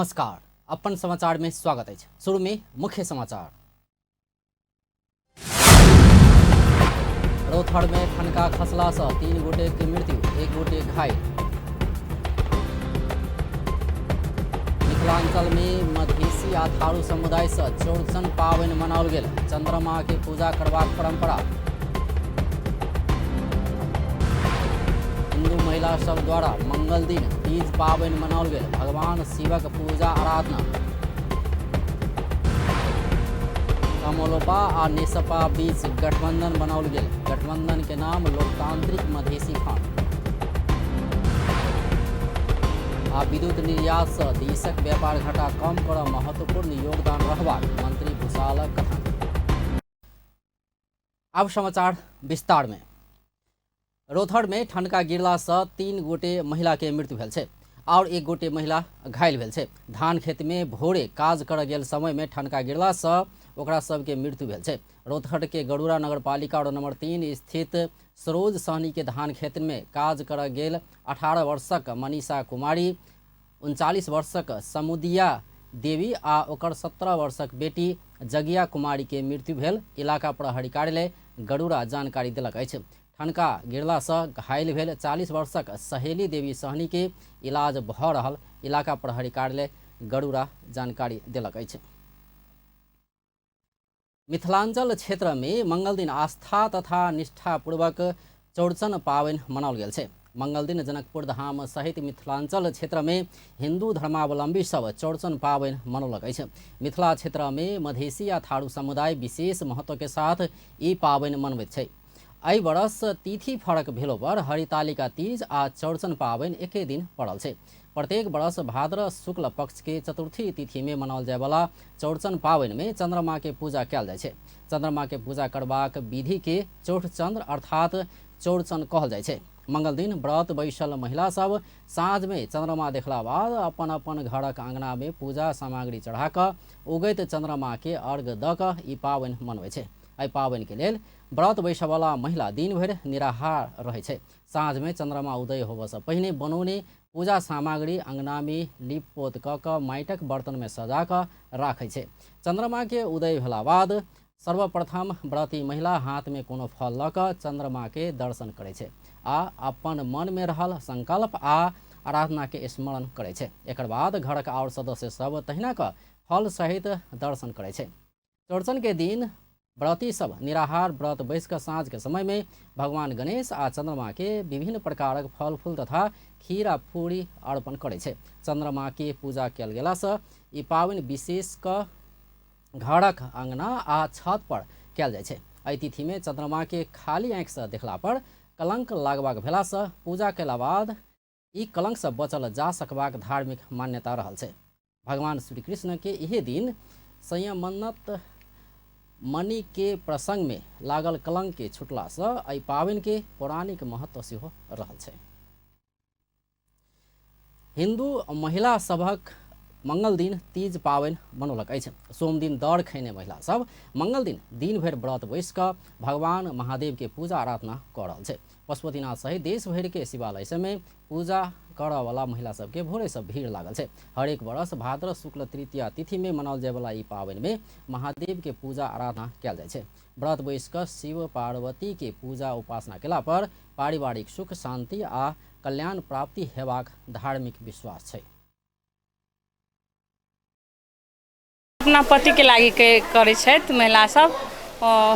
नमस्कार, अपन समाचार में स्वागत अछि। शुरू में मुख्य समाचार। रौथर में ठनका खसला से 3 गोटे के मृत्यु, 1 गोटे घायल। मिथिलांचल में मधेसी आ थारू समुदाय से चौरचन पाबनि मनाओल गेल। चंद्रमा के पूजा करबाक परंपरा। हिंदू महिला सब द्वारा मंगल दिन तीज पाबनि मनाओल गेल। भगवान शिवक पूजा आराधना। कमलोपा आ नेसपा बीच गठबंधन बनाओल गेल। गठबंधन के नाम लोकतांत्रिक मधेसी फ्रंट। आ विद्युत निर्यात से देशक व्यापार घाटा कम कर महत्वपूर्ण योगदान रहबाक मंत्री भूषालक कथन। अब समाचार विस्तार में। रोथर में ठनका गिरला से 3 गोटे महिला के मृत्यु भेल छै और 1 गोटे महिला घायल भेल छै। धान खेत में भोरे काज कर गेल समय में ठनका गिरला से ओकरा सबके मृत्यु भेल छै। रोथर के गरुड़ा नगरपालिका वार्ड नंबर 3 स्थित सरोज सहनी के धान खेत में काज कर गेल 18 वर्षक मनीषा कुमारी, 39 वर्षक समुदिया देवी आ ओकर 17 वर्षक बेटी जगिया कुमारी के मृत्यु भेल। इलाका प्रहरी कार्यालय गरुड़ा जानकारी देलक अछि। ठनका गिरला से घायल भेल 40 वर्षक सहेली देवी सहनी के इलाज भ रहल इलाका प्रहरी कार्यालय गरुड़ा जानकारी देलक अछि। मिथिलांचल क्षेत्र में मंगल दिन आस्था तथा निष्ठापूर्वक चौरचन पाबनि मनाओल गेल छै। मंगल दिन जनकपुर धाम सहित मिथिलांचल क्षेत्र में हिंदू धर्मावलंबी सब चौरचन पाबनि मनौलक अछि। मिथिला क्षेत्र में मधेसी आ थारू समुदाय विशेष महत्व के साथ ई पाबनि मनबैत छै। एहि बरस तिथि फरक भेलो पर हरितालिका तीज आ चौरचन पाबनि एके दिन पड़ल छै। प्रत्येक बरस भाद्र शुक्ल पक्ष के चतुर्थी तिथि में मनाओल जायवला चौरचन पाबनि में चंद्रमा के पूजा कयल जाइ छै। चंद्रमा के पूजा करबाक विधि के चौठचंद्र अर्थात चौरचन कहल जाइ छै। मंगल दिन व्रत बैसल महिला सब साँझ में चंद्रमा देखला बाद अपन अपन घरक आंगना में पूजा सामग्री चढ़ा कऽ उगैत चंद्रमा के अर्घ दऽ कऽ ई पाबनि मनबै छै। एहि पाबनि के लेल व्रत बैसयवला महिला दिन भरि निराहार रहै छै। साँझ में चंद्रमा उदय होबऽ सँ पहिने बनौने पूजा सामग्री अंगना में लीप पोत कऽ कऽ माटिक बर्तन में सजा कऽ राखै छै। चंद्रमा के उदय भेला बाद सर्वप्रथम व्रती महिला हाथ में कोनो फल लऽ कऽ चंद्रमा के दर्शन करै छै आ अपन मन में रहल संकल्प आ आराधना के स्मरण करै छै। एकर बाद घरक आओर सदस्य सब तहिना कऽ फल सहित दर्शन करै छै। चौरचन के दिन व्रती सब निराहार व्रत बैस कऽ साँझ के समय में भगवान गणेश आ चंद्रमा के विभिन्न प्रकारक फल फूल तथा खीर आ पूरी अर्पण करै छै। चंद्रमा के पूजा कयल गेला सँ ई पाबनि विशेष कऽ घरक अंगना आ छत पर कयल जाइ छै। एहि तिथि में चंद्रमा के खाली आँखि सँ देखला पर कलंक लागबाक भेला सँ पूजा कयला बाद ई कलंक सँ बचल जा सकबाक धार्मिक मान्यता रहल छै। भगवान श्री कृष्ण के इहे दिन संयमनत मणि के प्रसंग में लागल कलंक के छुटला सँ एहि पाबनि के पौराणिक महत्व सेहो रहल छै। हिंदू महिला सभक मंगल दिन तीज पाबनि मनौलक अछि। सोमदिन दर खैने महिला सब मंगल दिन दिन भरि व्रत बैस कऽ भगवान महादेव के पूजा आराधना कऽ रहल छै। पशुपतिनाथ सहित देश भरि के शिवालय सब में पूजा करऽ वाला महिला सबके भोरे से भीड़ लागल छै। हरेक बरस भाद्र शुक्ल तृतीया तिथि में मनाओल जाय वाला ई पाबनि में महादेव के पूजा आराधना कयल जाइ छै। व्रत बैस कऽ शिव पार्वती के पूजा उपासना केला पर पारिवारिक सुख शांति आ कल्याण प्राप्ति हेबाक धार्मिक विश्वास छै। अपना पतिके लागि करै छथि महिला सब,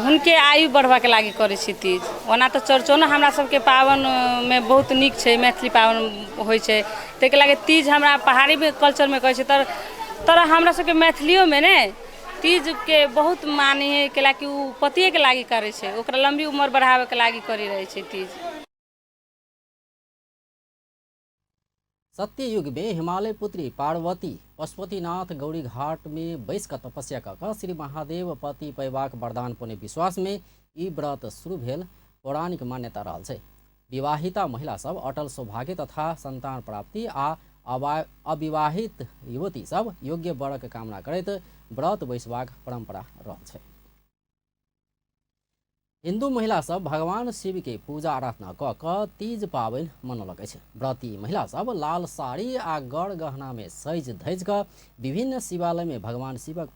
हुनके आयु बढ़बाके लागि करै छी तीज। ओना तऽ चौरचनो हमरा सबके पाबनिमे बहुत नीक छै, मैथिली पाबनि होइ छै, ताहिके लागि तीज हमरा पहाड़ी कल्चरमे कहै छै। तर हमरा सबके मैथिलियोमे ने तीजके बहुत माने हइ, कैलाकि ओ पतिएके लागि करै छै, ओकरा लम्बी उमर बढ़ाबैके लागि करै रहै छै तीज। सत्ययुग में हिमालय पुत्री पार्वती पशुपतिनाथ गौरी घाट में बैस कऽ तपस्या कऽ कऽ श्री महादेव पति पैबाक वरदान पौने विश्वास में ई व्रत शुरू भेल पौराणिक मान्यता रहल छै। विवाहिता महिला सब अटल सौभाग्य तथा संतान प्राप्ति आ अविवाहित युवती सब योग्य वरक कामना करैत व्रत बैसबाक परंपरा रहल छै। हिन्दू महिला सब भगवान शिव के पूजा आराधना कऽ कऽ तीज पाबनि मनौलक अछि। व्रती महिला सब लाल साड़ी आ गड़ गहना में सजि धजि कऽ विभिन्न शिवालय में भगवान शिवक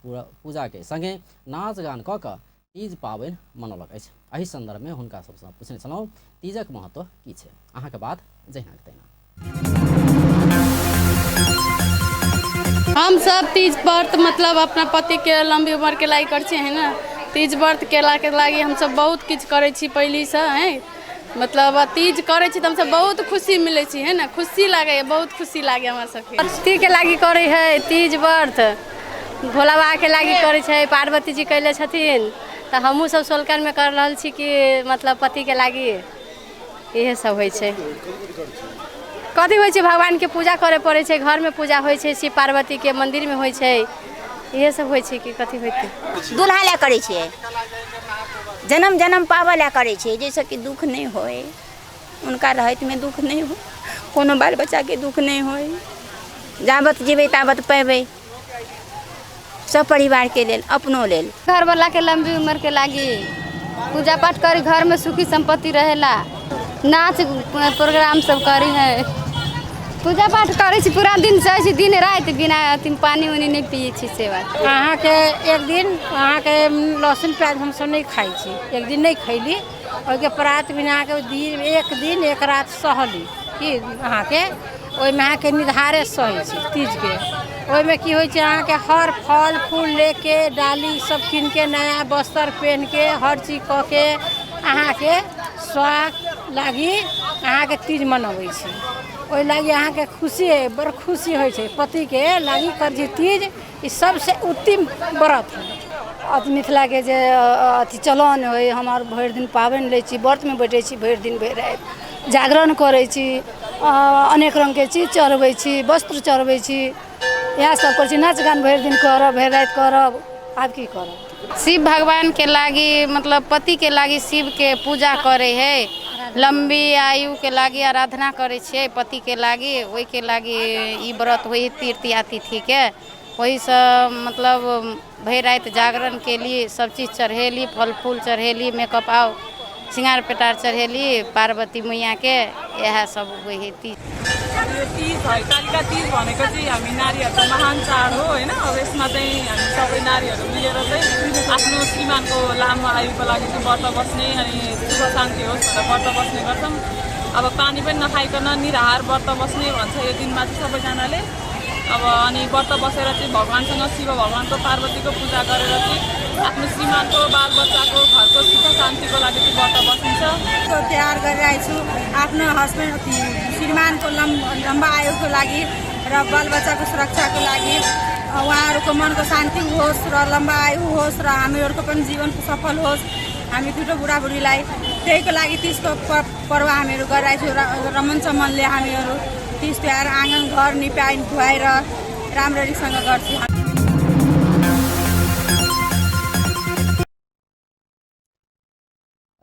पूजा के संगे नाच गान कऽ कऽ तीज पाबनि मनौलक अछि। एहि संदर्भ में हुनका सबसँ पूछने छलहुँ तीजक महत्व की छै। अहाँके बात जहिना के तहिना। हम सब तीज व्रत मतलब अपना पतिके लम्बी उम्रके लागि करै छियै है ने। तीज व्रत केलाके लागि हमसब बहुत किछु करै छी पहिलेसँ है, मतलब तीज करै छी तऽ हमसब बहुत खुशी मिलै छी है ने, खुशी लागैए, बहुत खुशी लागैए हमरा सबके। पतिके लागि करै है तीज व्रत, भोला बाबाके लागि करै छै, पार्वती जी कयले छथिन तऽ हमहूँ सब सोलकनमे कर रहल छी कि मतलब पतिके लागि इहे सब होइ छै। कथी होइ छै, भगवानके पूजा करय पड़ै छै, घरमे पूजा होइ छै, शिव पार्वतीके मन्दिरमे होइ छै, इहे सब होइ छै कि कथी होइतै। दुल्हा लए करै छियै, जनम जनम पाबऽ लए करै छियै, जाहिसँ कि दुःख नहि होइ, हुनका रहैतमे दुःख नहि होइ, कोनो बाल बच्चाके दुःख नहि होइ, जाबत जीबै ताबत पेबै, सब परिवारके लेल, अपनो लेल। घरवाला के लंबी उम्र के लागी पूजा पाठ करी, घर में सुखी संपत्ति रहेला, नाच प्रोग्राम सब करी है, पूजा पाठ करै छी, पूरा दिन सहै छी, दिन राति बिना अथी पानी उनी नहि पियै छी से बात। अहाँके एक दिन अहाँके लहसुन प्याज हमसब नहि खाइ छी, एक दिन नहि खैली, ओहिके प्रात बिना अहाँके दिन एक दिन एक रात सहली कि अहाँके ओहिमे अहाँके निधारे सहै छी तीजके। ओहिमे की होइ छै, अहाँके हर फल फूल लेके डाली सब कीनके नया वस्त्र पहिनके हर चीज कऽ के अहाँके सुहाग लागि अहाँके तीज मनबै छी। ओहि लागि अहाँके खुशी बड़ खुशी होइ छै, पतिके लागि करै छी तीज, ई सबसँ उत्तम व्रत है। अथी मिथिलाके जे अथी चलन होइ, हम आर भरि दिन पाबनि लै छी, व्रतमे बैठै छी, भरि दिन भरि राति जागरण करै छी, अनेक रङ्गके चीज चढ़बै छी, वस्त्र चढ़बै छी, इएह सब करै छी, नाच गान भरि दिन करब, भरि राति करब, आब की करब। शिव भगवान के लागी मतलब पति के लागी शिव के पूजा करे है, लंबी आयु के लागी आराधना करे छियै पति के लागी, ओहि के लागी ई व्रत होइ है तृतीया तिथि के, ओहिसँ मतलब भरि राति जागरण केली, सब चीज चढ़ेली, फल फूल चढ़ेली, मेकअप आउ सिंगार पेटार चढ़ेली पार्वती मैया के, इएह सब होइ है तीज। यो तीज हरितालिका तीज भनेको चाहिँ हामी नारीहरूको महान चाड हो होइन। अब यसमा चाहिँ हामी सबै नारीहरू मिलेर चाहिँ आफ्नो श्रीमानको लामो आयुको लागि चाहिँ व्रत बस्ने अनि सुख शान्ति होस् भनेर व्रत बस्ने गर्छौँ। अब पानी पनि नखाइकन निराहार व्रत बस्ने भन्छ यो दिनमा चाहिँ सबैजनाले। अब अनि व्रत बसेर चाहिँ भगवान्सँग शिव भगवान्को पार्वतीको पूजा गरेर चाहिँ आफ्नो श्रीमानको बालबच्चाको घरको सुख शान्तिको लागि चाहिँ व्रत बसिन्छ। तिहार गरिरहेको छु आफ्नो हस्बेन्ड श्रीमानको लम्बा आयुको लागि र बालबच्चाको सुरक्षाको लागि, उहाँहरूको मनको शान्ति होस् र लम्बा आयु होस् र हामीहरूको पनि जीवन सफल होस्, हामी दुइटो बुढाबुढीलाई, त्यहीको लागि तिजको पर्व हामीहरू गरिरहेको छौँ। रमन चमनले हामीहरू तिज तिहार आँगन घर निपाइ धुवाएर राम्ररीसँग गर्छौँ।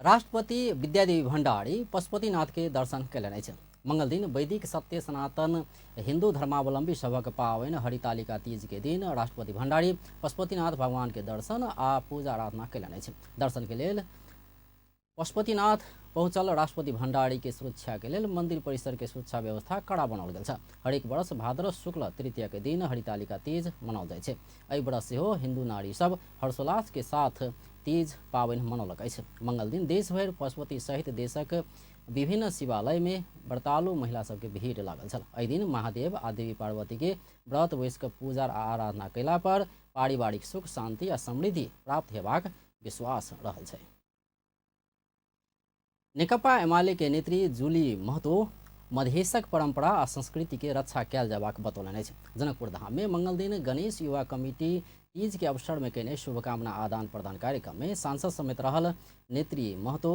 राष्ट्रपति विद्यादेवी भण्डारी पशुपतिनाथ के दर्शन कयलनि अछि। मंगल दिन वैदिक सत्य सनातन हिंदू धर्मावलंबी सभक पाबनि हरितालिका तीज के दिन राष्ट्रपति भण्डारी पशुपतिनाथ भगवान के दर्शन आ पूजा आराधना कयलनि अछि। दर्शन के लेल पशुपतिनाथ पहुँचल राष्ट्रपति भण्डारी के सुरक्षा के लेल मंदिर परिसर के सुरक्षा व्यवस्था कड़ा बनाओल गेल छै। हरेक वर्ष भाद्र शुक्ल तृतीया के दिन हरितालिका तीज मनाओल जाइ छै। एहि वर्ष सेहो हिंदू नारी सब हर्षोल्लास के साथ तीज पाबनि मनौलक अछि। मंगल दिन देशभरि पशुपति सहित देशक विभिन्न शिवालय में व्रतालु महिला सबके भीड़ लागल छल। एहि दिन महादेव आ देवी पार्वती के व्रत बैस कऽ पूजा आ आराधना कयला पर पारिवारिक सुख शांति आ समृद्धि प्राप्त हेबाक विश्वास रहल छै। नेकपा एमाले के नेत्री जूली महतो मधेशक परंपरा आ संस्कृति के रक्षा कयल जयबाक बतौलनि अछि। जनकपुर धाम में मंगल दिन गणेश युवा कमिटी तीज के अवसर में कयने शुभकामना आदान प्रदान कार्यक्रम में सांसद समेत रहल नेत्री महतो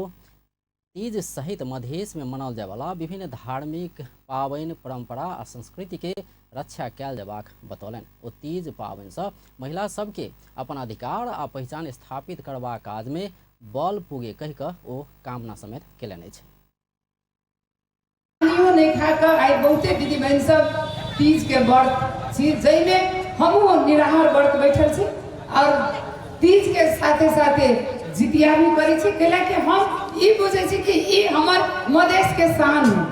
तीज सहित मधेश में मनाओल जायवाला विभिन्न धार्मिक पाबनि परंपरा आ संस्कृति के रक्षा कयल जयबाक बतौलनि। ओ तीज पाबनि सँ महिला सबके अपन अधिकार आ पहिचान स्थापित करबाक काज में बल पुगे कहि कऽ ओ कामना समेत कयलनि अछि। पानियो नहि खा कऽ आइ बहुते दीदी बहिन सब तीज के व्रत छी, जाहिमे हमहूँ निराहार व्रत बैठल छी और तीज के साथे साथे जितिया भी करै छी, कैलाकि हम ई बुझै छी कि ई हमर मधेशके शान है,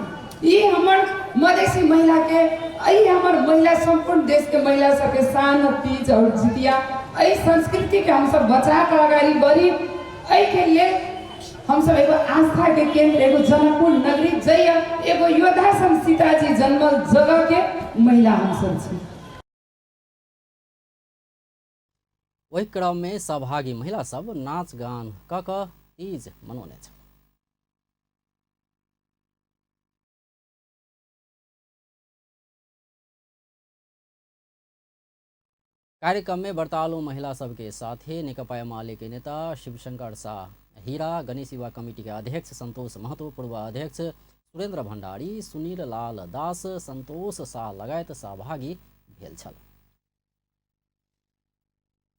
ई हमर मधेसी महिलाके, ई हमर महिला सम्पूर्ण देशके महिला सबके शान तीज और जितिया। एहि संस्कृतिके हमसब बचा कऽ अगाडि बढ़ी, एहिके लेल हमसब एगो आस्थाके केन्द्र एगो जनकपुर नगरी जइया एगो योद्धा सन सीताजी जन्मल जगहके महिला हमसब छी। ओहि क्रम में सहभागी महिला सब नाच गान क कऽ तीज मनौने छल। कार्यक्रम में व्रतालु महिला सबके साथे नेकपा एमाले के नेता शिवशंकर शाह हीरा, गणेश युवा कमिटी के अध्यक्ष संतोष महतो, पूर्व अध्यक्ष सुरेंद्र भंडारी, सुनील लाल दास, संतोष शाह लगायत सहभागी भेल छल।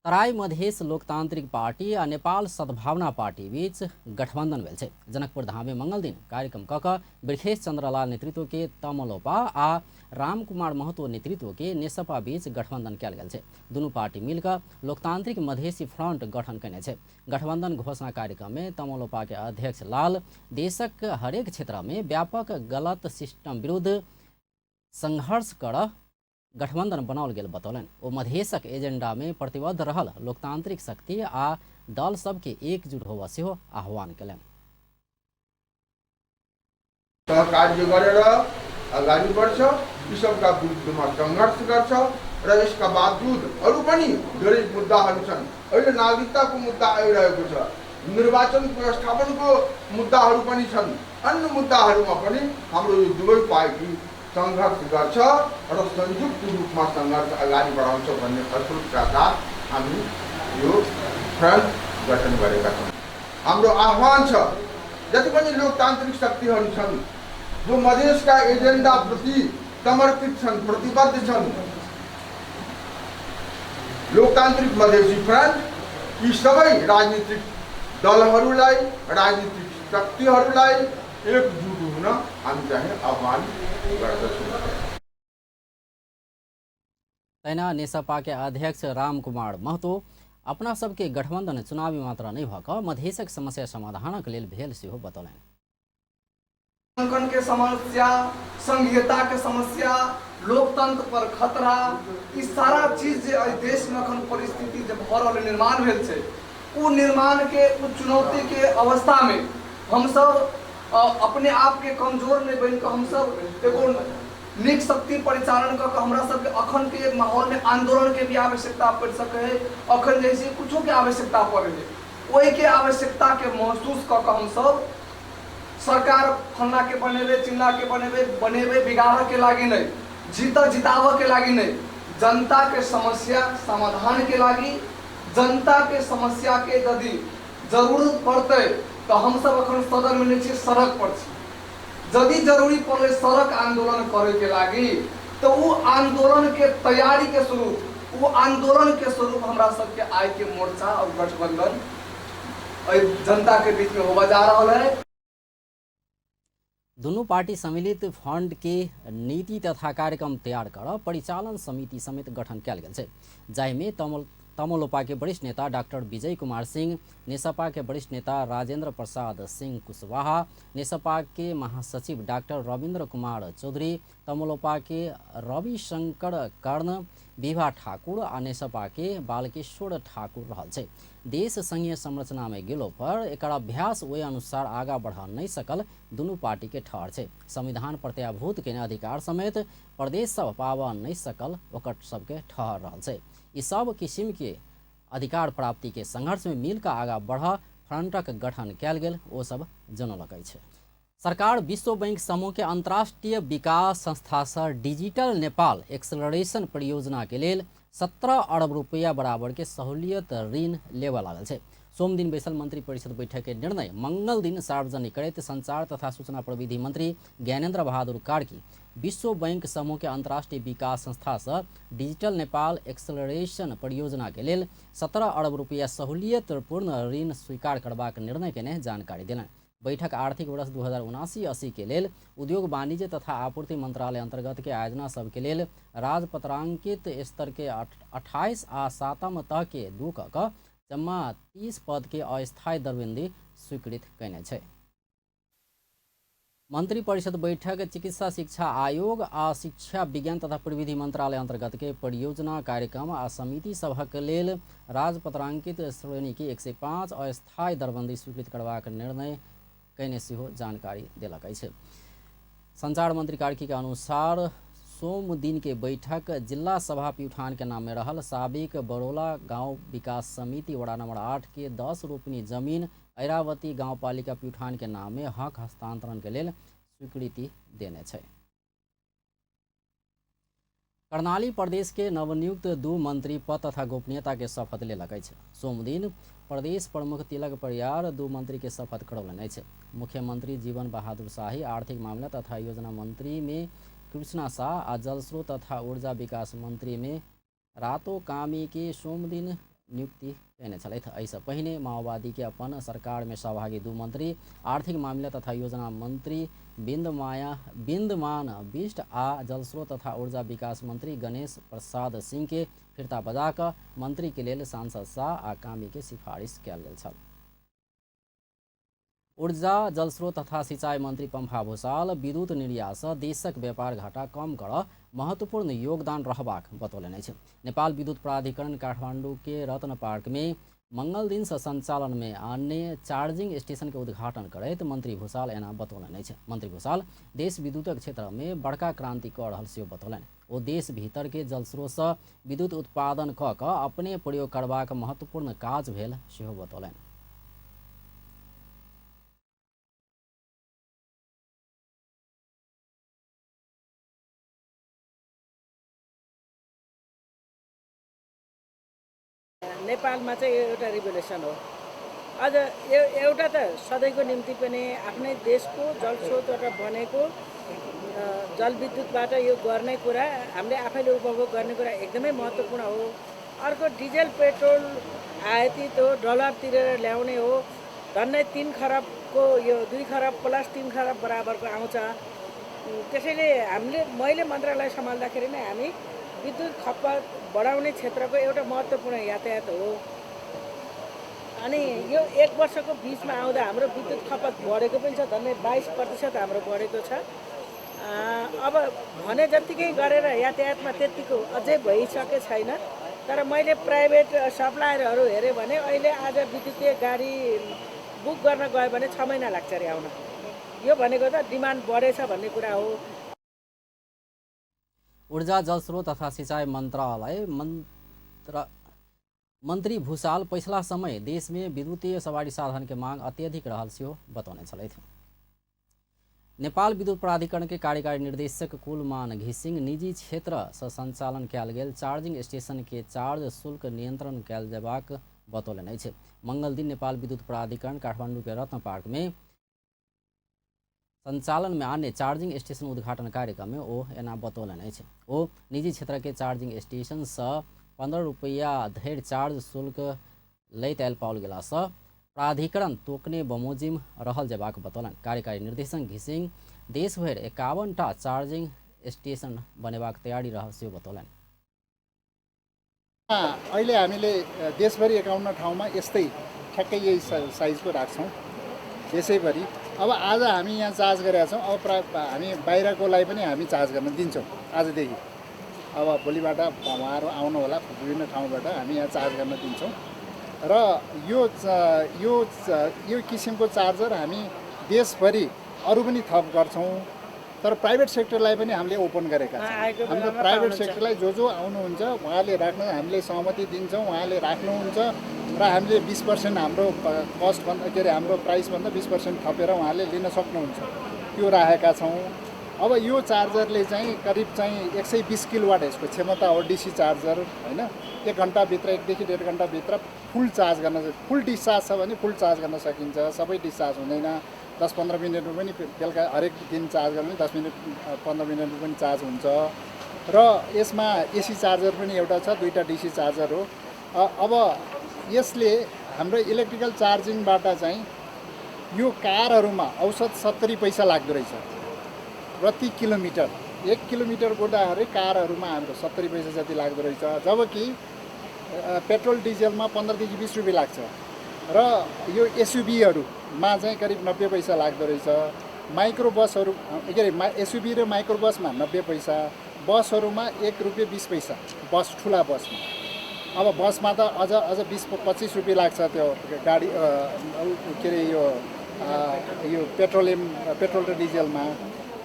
तराई मधेश लोकतांत्रिक पार्टी आ नेपाल सद्भावना पार्टी बीच गठबंधन भेल छै। जनकपुर धाम में मंगल दिन कार्यक्रम क कऽ बृखेश चंद्रलाल नेतृत्व के तमलोपा आ रामकुमार महतो नेतृत्व के नेसपा बीच गठबंधन कयल गेल छै। दुनू पार्टी मिलकर लोकतांत्रिक मधेसी फ्रंट गठन कयने छै। गठबंधन घोषणा कार्यक्रम में तमलोपा के अध्यक्ष लाल देशक हरेक क्षेत्र में व्यापक गलत सिस्टम विरुद्ध संघर्ष कर गठबंधन बनाओल गेल बतौलनि। ओ मधेशक एजेंडा में प्रतिबद्ध रहल लोकतांत्रिक शक्ति आ दल सबके एकजुट होबऽ सेहो आह्वान कयलनि। सहकार्य गरेर अगाडि बढ्छ, यी सबका विरुद्धमा सङ्घर्ष गर्छ र यसका बावजुद अरू पनि धेरै मुद्दाहरू छन्। अहिले नागरिकताको मुद्दा आइरहेको छ, निर्वाचन व्यवस्थापनको मुद्दाहरू पनि छन्, अन्य मुद्दाहरूमा पनि हाम्रो यो दुवै पार्टी सङ्घर्ष गर्छ र संयुक्त रूपमा सङ्घर्ष अगाडि बढाउँछ भन्ने अटुटका साथ हामी यो फ्रन्ट गठन गरेका छौँ। हाम्रो आह्वान छ जति पनि लोकतान्त्रिक शक्तिहरू छन् जो मधेसका एजेन्डाप्रति समर्पित छन्, प्रतिबद्ध छन्, लोकतान्त्रिक मधेसी फ्रन्ट यी सबै राजनीतिक दलहरूलाई, राजनीतिक शक्तिहरूलाई एकजुट हुन हामी चाहिँ आह्वान गर्दछौँ। तहिना नेसपा के अध्यक्ष रामकुमार महतो अपना सबके गठबंधन चुनावी मात्रा नहीं भऽ कऽ मधेशक समस्या समाधानक लेल भेल सेहो बतौलनि। अंकन के समस्या, संघीयता के समस्या, लोकतंत्र पर खतरा, ई सारा चीज जे एहि देश में अखन परिस्थिति जे भऽ रहल निर्माण भेल छै, ओ निर्माण के ओ चुनौती के अवस्था में हमसब अपने आप के कमजोर नहीं बन के हमसब एगो नीक शक्ति परिचालन कऽ के हमरा सबके अखन के माहौल में आंदोलन के भी आवश्यकता पड़ि सकै है, अखन जैसे कुछो के आवश्यकता पड़े है, ओहि के आवश्यकता के महसूस कऽ के हमसब सरकार फल्ना के बनेबे चिल्ला के बनेबे बनेबे बिगाड़ के लागी नहीं, जीत जिताव के लागी नहीं, जनता के समस्या समाधान के लागी, जनता के समस्या के यदि जरूरत पड़तै तो हम सब अखन सदन में नहीं छी, सड़क पर छी। यदि जरूरी पड़े सड़क आंदोलन करे के लागी तो वो आंदोलन के तैयारी के स्वरूप, वो आंदोलन के स्वरूप हमरा सबके आय के मोर्चा और गठबंधन जनता के बीच में होवा जा रहा है। दोनों पार्टी सम्मिलित फंड के नीति तथा कार्यक्रम तैयार कर परिचालन समिति समेत गठन कयल गेल छै, जाहिमे तमलोपा के वरिष्ठ नेता डॉक्टर विजय कुमार सिंह, नेसपा के वरिष्ठ नेता राजेंद्र प्रसाद सिंह कुशवाहा, नेसपा के महासचिव डॉक्टर रविंद्र कुमार चौधरी, तमलोपा के रविशंकर कर्ण, विभा ठाकुर आ नेसपा के बालकेश्वर ठाकुर रहल छै। देश संघीय संरचना में गेलो पर एकर अभ्यास ओहि अनुसार आगा बढ़ नहीं सकल दुनू पार्टी के ठहर छै। संविधान प्रत्याभूत केने अधिकार समेत प्रदेश सब पाबऽ नहीं सकल ओकर सबके ठहर रहल छै। ई सब किसिम के अधिकार प्राप्ति के संघर्ष में मिलकर आगा बढ़ फ्रंटक गठन कयल गेल ओ सब जनौलक अछि। सरकार विश्व बैंक समूह के अंतर्राष्ट्रीय विकास संस्था से डिजिटल नेपाल एक्सेलरेशन परियोजना के लेल 17 अरब रुपया बराबर के सहूलियत ऋण लेबऽ लागल छै। सोमदिन बैसल मंत्री परिषद बैठक के निर्णय मंगल दिन सार्वजनिक करैत संचार तथा सूचना प्रविधि मंत्री ज्ञानेन्द्र बहादुर कार्की विश्व बैंक समूह के अंतर्राष्ट्रीय विकास संस्था से डिजिटल नेपाल एक्सेलरेशन परियोजना के लेल 17 अरब रुपया सहूलियतपूर्ण ऋण स्वीकार करबाक निर्णय केने जानकारी देलनि। बैठक आर्थिक वर्ष 2079-80 के लेल उद्योग वाणिज्य तथा आपूर्ति मंत्रालय अंतर्गत के आयोजना सबके लेल राजपत्रांकित स्तर के 28 आ 7 तह के 2 क जम्मा 30 पद के अस्थायी दरबन्दी स्वीकृत कयने छै। मंत्री परिषद बैठक चिकित्सा शिक्षा आयोग आ शिक्षा विज्ञान तथा प्रविधि मंत्रालय अंतर्गत के परियोजना कार्यक्रम आ समिति सभक लेल राजपत्रांकित श्रेणी के 105 अस्थायी दरबन्दी स्वीकृत करबाक निर्णय कयने सेहो जानकारी देलक अछि। संचार मंत्री कार्की के अनुसार सोम दिन के बैठक जिला सभा प्युठान के नाम में रहल साबिक बरोला गांव विकास समिति वड़ा नंबर 8 के 10 रोपनी जमीन ऐरावती गाउँपालिका प्युठान के नाम में हक हस्तांतरण के लेल स्वीकृति देने छै। कर्णाली प्रदेश के नवनियुक्त 2 मंत्री पद तथा गोपनीयता के शपथ लेलक अछि। सोमदिन प्रदेश प्रमुख तिलक परियार 2 मंत्री के शपथ करौलनि अछि। मुख्यमंत्री जीवन बहादुर शाही आर्थिक मामला तथा योजना मंत्री में कृष्णा शाह आ जलस्रोत तथा ऊर्जा विकास मंत्री में रातो कामी के सोमदिन नियुक्ति कयने छलथि। एहिसँ पहिने माओवादी के अपन सरकार में सहभागी 2 मंत्री आर्थिक मामिला तथा योजना मंत्री बिन्दमान बिष्ट आ जलस्रोत तथा ऊर्जा विकास मंत्री गणेश प्रसाद सिंह के फिर्ता बजा कऽ मंत्री के लेल सांसद शाह आ कामी के सिफारिश कयल गेल छल। ऊर्जा जलस्रोत तथा सिंचाई मंत्री पम्फा भूषाल विद्युत निर्यातसँ देशक व्यापार घाटा कम करऽ महत्वपूर्ण योगदान रहबाक बतौलनि अछि। नेपाल विद्युत प्राधिकरण काठमांडू के रत्न पार्क में मंगल दिन से संचालन में अन्य चार्जिंग स्टेशन के उद्घाटन करैत मंत्री भूषाल एना बतौलनि अछि। मंत्री भूषाल देश विद्युतक क्षेत्र में बड़का क्रांति कऽ रहल सेहो बतौलनि। ओ देश भीतर के जलस्रोतसँ विद्युत उत्पादन कऽ कऽ अपने प्रयोग करबाक महत्वपूर्ण काज भेल सेहो बतौलनि। नेपालमा चाहिँ यो एउटा रिभोल्युसन हो। अझ एउटा त सधैँको निम्ति पनि आफ्नै देशको जलस्रोतबाट बनेको जलविद्युतबाट यो गर्ने कुरा हामीले आफैले उपभोग गर्ने कुरा एकदमै महत्त्वपूर्ण हो। अर्को डिजेल पेट्रोल आयातित हो, डलर तिरेर ल्याउने हो, धन्नै 3 खरबको यो 2 खरब प्लस 3 खरब बराबरको आउँछ। त्यसैले हामीले मैले मन्त्रालय सम्हाल्दाखेरि नै हामी विद्युत खपत बढाउने क्षेत्रको एउटा महत्त्वपूर्ण यातायात हो। अनि यो एक वर्षको बिचमा आउँदा हाम्रो विद्युत खपत बढेको पनि छ, धन्नै 22% हाम्रो बढेको छ। अब भने जत्तिकै गरेर यातायातमा त्यत्तिको अझै भइसके छैन, तर मैले प्राइभेट सप्लायरहरू हेरेँ भने अहिले आज विद्युतीय गाडी बुक गर्न गयो भने 6 महिना लाग्छ अरे आउन। यो भनेको त डिमान्ड बढेछ भन्ने कुरा हो। ऊर्जा जलस्रोत तथा सिंचाई मंत्रालय मंत्री भूषाल पछिला समय देश में विद्युतीय सवारी साधन के मांग अत्यधिक रहल सेहो बतौने छलथि। नेपाल विद्युत प्राधिकरण के कार्यकारी निर्देशक कुलमान घिसिंग निजी क्षेत्र से संचालन कयल गेल चार्जिंग स्टेशन के चार्ज शुल्क नियंत्रण कयल जेबाक बतौलनि अछि। मंगल दिन नेपाल विद्युत प्राधिकरण काठमांडू के रत्न पार्क में संचालन में अन्य चार्जिंग स्टेशन उद्घाटन कार्यक्रम में ओ एना बतौलनि अछि। ओ निजी क्षेत्र के चार्जिंग स्टेशन से 15 रुपैया धरि चार्ज शुल्क लैत आयल पाओल गेलासँ प्राधिकरण तोकने बमोजिम रहल जेबाक बतौलनि। कार्यकारी निर्देशक घिसिंग देशभरि 51टा चार्जिंग स्टेशन बनेबाक तैयारी रहल सेहो बतौलनि। अहिले हामीले देशभरि 51 ठाउँमा यस्तै ठ्याक्कै यही साइजको राख्छौँ देशैभरि। अब आज हामी यहाँ चार्ज गरेका छौँ, अब हामी बाहिरकोलाई पनि हामी चार्ज गर्न दिन्छौँ आजदेखि। अब भोलिबाट उहाँहरू आउनुहोला विभिन्न ठाउँबाट, हामी यहाँ चार्ज गर्न दिन्छौँ। र यो यो यो किसिमको चार्जर हामी देशभरि अरू पनि थप गर्छौँ, तर प्राइभेट सेक्टरलाई पनि हामीले ओपन गरेका छौँ। हाम्रो प्राइभेट सेक्टरलाई जो जो आउनुहुन्छ उहाँले राख्नु हामीले सहमति दिन्छौँ, उहाँले राख्नुहुन्छ र हामीले 20% हाम्रो कस्टभन्दा के अरे हाम्रो प्राइसभन्दा 20% थपेर उहाँले लिन सक्नुहुन्छ, त्यो राखेका छौँ। अब यो चार्जरले चाहिँ करिब चाहिँ 120 किलोवाट यसको क्षमता हो, डिसी चार्जर होइन। 1 घन्टाभित्र 1 देखि 1.5 घन्टाभित्र फुल चार्ज गर्न, फुल डिस्चार्ज छ भने फुल चार्ज गर्न सकिन्छ, सबै डिस्चार्ज हुँदैन। 10-15 मिनटमा पनि बेलुका हरेक दिन चार्ज गर्नु 10 मिनट 15 मिनटमा पनि चार्ज हुन्छ। र यसमा एसी चार्जर पनि एउटा छ, 2टा डिसी चार्जर हो। अब यसले हाम्रो इलेक्ट्रिकल चार्जिङबाट चाहिँ यो कारहरूमा औसत 70 पैसा लाग्दो रहेछ प्रति किलोमिटर। 1 किलोमिटर गोड्दाखेरि कारहरूमा हाम्रो 70 पैसा जति लाग्दो रहेछ, जबकि पेट्रोल डिजेलमा 15 देखि 20 रुपियाँ लाग्छ र यो एसयुभीहरूमा चाहिँ करिब 90 पैसा लाग्दो रहेछ। माइक्रो बसहरू के अरे एसयुभी र माइक्रो बसमा 90 पैसा, बसहरूमा 1 रुपियाँ 20 पैसा बस, ठुला बसमा। अब बसमा त अझ अझ 20-25 रुपियाँ लाग्छ त्यो गाडी के अरे यो यो पेट्रोलियम पेट्रोल र डिजेलमा।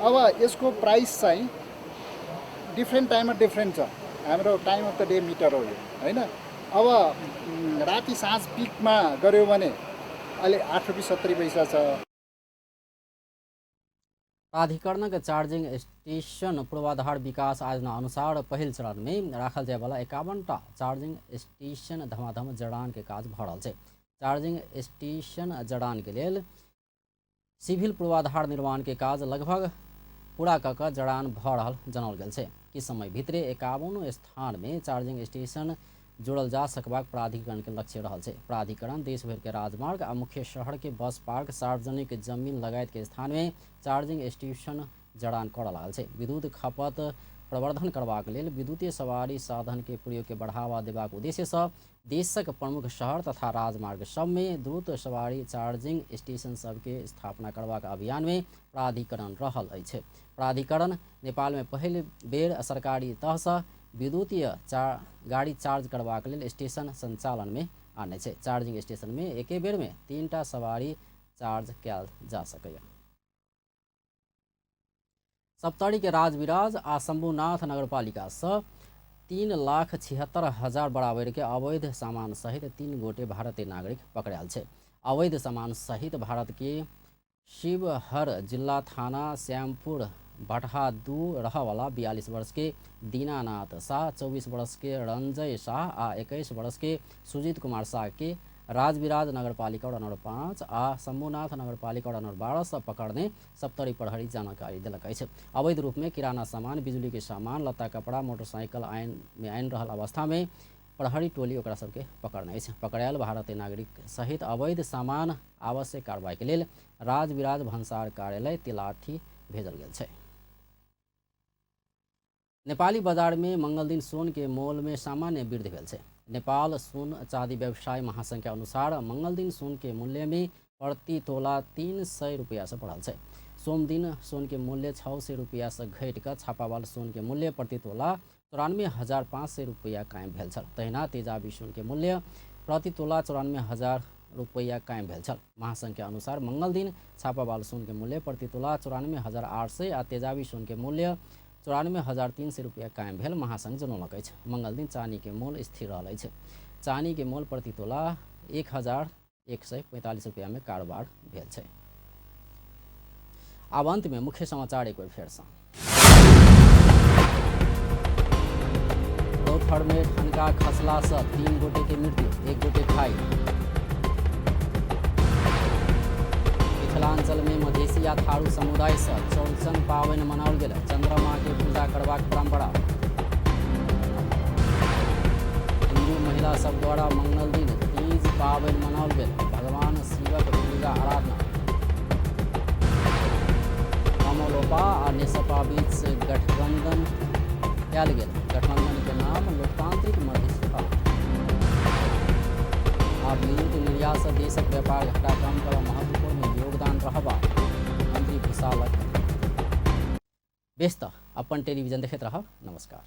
अब यसको प्राइस चाहिँ डिफ्रेन्ट टाइममा डिफ्रेन्ट छ। हाम्रो time of the day meter हो यो होइन। अब राति साँझ पिकमा गऱ्यो भने अहिले 8 रुपियाँ 70 पैसा छ। प्राधिकरणक चार्जिंग स्टेशन पूर्वाधार विकास आयोजना अनुसार पहिल चरण में राखल जायवाला 51टा चार्जिंग स्टेशन धमाधम जड़ान के काज भऽ रहल छै। चार्जिंग स्टेशन जड़ान के लेल सिविल पूर्वाधार निर्माण के काज लगभग पूरा कऽ कऽ जड़ान भऽ रहल जनाओल गेल छै। किछु समय भीतरे 51 स्थान में चार्जिंग स्टेशन जोड़ल जा सकबाक प्राधिकरण के लक्ष्य रहल छै। प्राधिकरण देश भरि के राजमार्ग आ मुख्य शहर के बस पार्क, सार्वजनिक जमीन लगायत के स्थान में चार्जिंग स्टेशन जड़ान करऽ लागल छै। विद्युत खपत प्रवर्धन करबाक लेल विद्युतीय सवारी साधन के प्रयोग के बढ़ावा देबाक उद्देश्य सँ देशक प्रमुख शहर तथा राजमार्ग सब में द्रुत सवारी चार्जिंग स्टेशन सबके स्थापना करबाक अभियान में प्राधिकरण रहल अछि। प्राधिकरण नेपाल में पहिल बेर सरकारी तह सँ विद्युतीय गाड़ी चार्ज करबाक लेल स्टेशन संचालन में आनै छै। चार्जिंग स्टेशन में एके बेर में 3टा सवारी चार्ज कयल जा सकैए। सप्तरी के राजविराज आ शंभुनाथ नगरपालिका सँ 3,76,000 बराबर के अवैध सामान सहित 3 गोटे भारतीय नागरिक पकड़ायल छै। अवैध सामान सहित भारत के शिवहर जिला थाना श्यामपुर भटहा 2 रहवाला 42 वर्ष के दीनानाथ शाह, 24 वर्ष के रंजय शाह आ 21 वर्ष के सुजीत कुमार शाह के राजविराज नगरपालिका वडा नंबर 5 आ शंभुनाथ नगरपालिका वडा नंबर 12 से पकड़ने सप्तरी प्रहरी जानकारी देलक अछि। अवैध रूप में किराना सामान, बिजली के सामान, लत्ता कपड़ा, मोटरसाइकिल आइन में आनि रहल अवस्था में प्रहरी टोली ओकरा सबके पकड़ने अछि। पकड़ायल भारतीय नागरिक सहित अवैध सामान आवश्यक कार्रवाई के लेल राजविराज भन्सार कार्यालय तिलाठी भेजल गेल छै। नेपाली बाजार में मंगलदिन सोन के मोल में सामान्य वृद्धि भेल छै। नेपाल सोन चाँदी व्यवसाय महासंघ के अनुसार मंगलदिन सोन के मूल्य में प्रति तोला 300 रुपया से बढ़ल छै। सोमदिन सोन के मूल्य 600 रुपया से घटि कऽ छापावाल सोन के मूल्य प्रति तोला 94,500 रुपया कायम भेल छल। तहिना तेजाबी सोन के मूल्य प्रति तोला 94,000 रुपया कायम भेल छल। महासंघ के अनुसार मंगलदिन छापावाल सोन के मूल्य प्रति तोला 94,800 आ तेजाबी सोन के मूल्य 94,300 रुपया कायम भेल महासंघ जनौलक अछि। मंगलदिन चानी के मोल स्थिर रहल अछि। चानी के मोल प्रति तोला 1,145 रुपया में कारोबार भेल छै। आब अंत में मुख्य समाचार एक बेर फेर सँ। रौतहट में ठनका खसला सँ 3 गोटे के मृत्यु, 1 गोटे घायल। मिथिलांचल में मधेसी आ थारू समुदाय से चौरचन पाबनि मनाओल गेल। चंद्रमा के पूजा करबाक परंपरा। हिंदू महिला सब द्वारा मंगल दिन तीज पाबनि मनाओल गेल। भगवान शिवक पूजा आराधना। रामलोपा आ नेसपा बीच गठबंधन कयल गेल। गठबंधन के नाम लोकतांत्रिक मधेसी। आ विद्युत निर्यात से देशक व्यापार घाटा कम कर महत्वपूर्ण योगदान रहबा मंत्री भूषालक। बेस त अपन टेलीविजन देखैत रहब। नमस्कार।